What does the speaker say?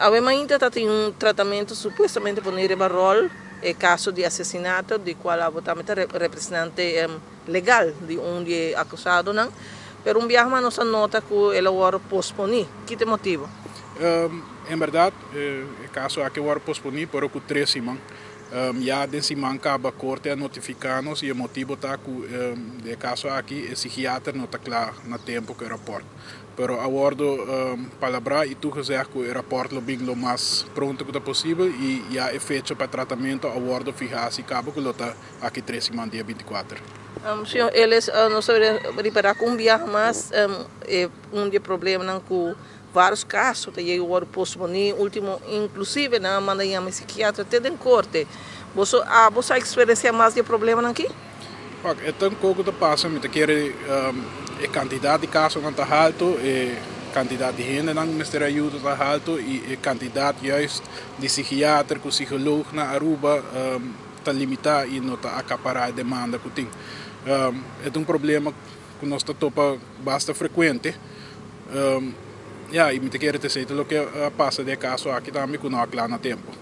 Awe mainta ta tin un tratamento supuestamente pone riba rol e caso di asesinato di cual abo tambe ta representante legal di un di e acusadonan, pero un biaha mas nos a nota cu el a wordo posponi. Ki ta e motibo? En berdad e caso aki a wordo posponi pero cu tres siman. Ya den siman caba corte a notifica nos y e motibo ta cu den e caso aki e psichiater no ta cla na tempo cu e raport. Pero a wordo palabrá y toegezegd cu e raport lo bin lo mas pronto cu ta posibel y ya e fecha pa tratamento a wordo fihá si cabo cu lo ta aki tres siman dia 24. Señor Ellis, nos a ripara cu un biaha mas e un di e problemanan cu varios caso ta yega wordo posponí, ultimo inclusive nan a manda yama e psiquiatra te den corte. Boso abo sa experiencia mas di e problemanan aki? Wak, e ta un koko ta pasa, mi ta kere e kantidat di kasonan ta haltu, e kantidat di hendenan ku mester ayuda ta haltu i e kantidat juist di sigiater ku sigolog na Aruba ta limitá i no ta akapará e demanda ku tin. E ta un problema ku nos ta topa basta frekuente. Ya, i mi ta kere ta esei ta loke a pasa den e kaso aki tambe ku no a kla na tempu.